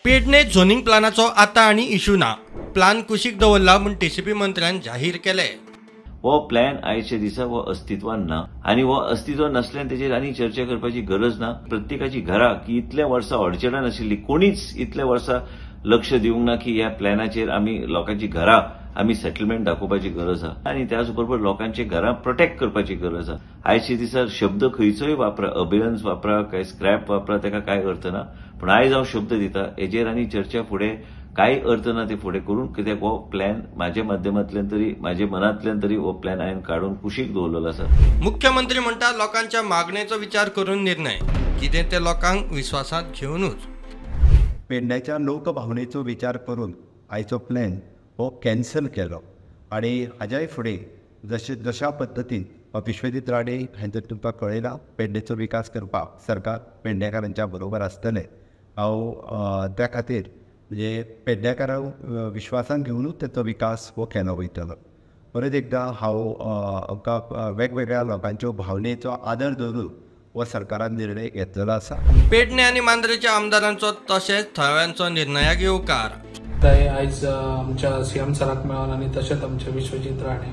Pedne zoning प्लानाचो आतां आनी issue ना. प्लान कुशीक दवरला म्हूण टीसीपी मंत्र्यान जाहीर केले. हो प्लॅन आयच्या दिसा हो अस्तित्वान ना आनी हो अस्तित्वान नासल्यान तेचेर आनी चर्चा करपाची गरज ना. प्रत्येकाची घरां की इतल्या वर्सां अडचणां नाशिल्ली, कोणीच इतल्या वर्सां लक्ष दिवंक ना की ह्या प्लॅनाचेर आमी लोकांची घरां आमी सेटलमेंट दाखोवपाची गरज आसा आनी त्याच बरोबर लोकांची घरां प्रोटेक्ट करपाची गरज आसा. आयच्या दिसा शब्द खंयचोय वापरा, अबेयन्स वापरा काय स्क्रॅप वापरा, ताका कांय अर्थ ना. पूण आयज हांव शब्द दिता हेजेर आनी चर्चा फुडें कांय अर्थ ना ते फुडें करून, कित्याक हो प्लॅन म्हाज्या माध्यमांतल्यान तरी म्हाज्या मनांतल्यान तरी हो प्लॅन हांवें काडून कुशीक दवरलेलो आसा. मुख्यमंत्री म्हणटा लोकांच्या मागणेचो विचार करून निर्णय, कितें ते लोकांक विस्वासांत घेवनूच. पेडण्याच्या लोकभावनेचो विचार करून आयचो प्लॅन हो कॅन्सल केलो आनी हाज्याय फुडें जशे जशा पद्दतीन विश्वजीत राणे हांचे तुमकां कळयलां, पेडणेचो विकास करपाक सरकार पेडणेकारांच्या बरोबर आसतलें. हांव त्या खातीर म्हणजे पेडणेकारांक विश्वासान घेवनूच तेचो विकास हो केलो वयतलो. परत एकदां हांव आमकां वेगवेगळ्या लोकांच्यो भावनेचो आदर धरून हो सरकारान निर्णय घेतलेलो आसा. पेडणे आनी मांद्रेच्या आमदारांचो तशेंच थळाव्यांचो निर्णयाक येवकार. आयज आमच्या सीएम सराक मेळोन आनी तशेंच आमचे विश्वजीत राणे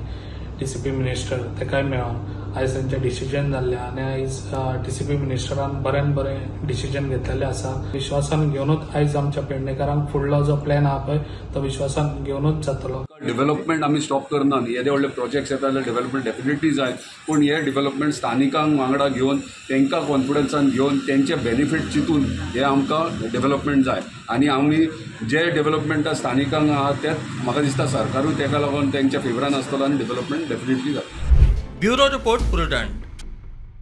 टीसीपी मिनिस्टर तेकाय मेळोन आयज तांचें डिसिजन जाल्लें आनी आयज टीसीपी मिनिस्टरान बऱ्यान बरें डिसिजन घेतलेलें आसा. विश्वासान घेवनूच आयज आमच्या पेडणेकारांक फुडलो जो प्लॅन आहा पळय तो विश्वासान घेवनूच जातलो. डेव्हलपमेंट आमी स्टॉप करना, येदे व्हडले प्रोजेक्ट्स येता जाल्यार डेव्हलपमेंट डेफिनेटली जाय, पूण हे डेव्हलपमेंट स्थानिकांक वांगडा घेवन तांकां कॉन्फिडन्सान घेवन तेंचे बेनिफीट चिंतून हे आमकां डेव्हलपमेंट जाय. आनी आमी जे डेव्हलपमेंट स्थानिकांक आहा तेच म्हाका दिसता सरकारूय तेका लागून तेंच्या फेवरान आसतलो आनी डेव्हलपमेंट डेफिनेटली जातलें. Bureau report, Prudent.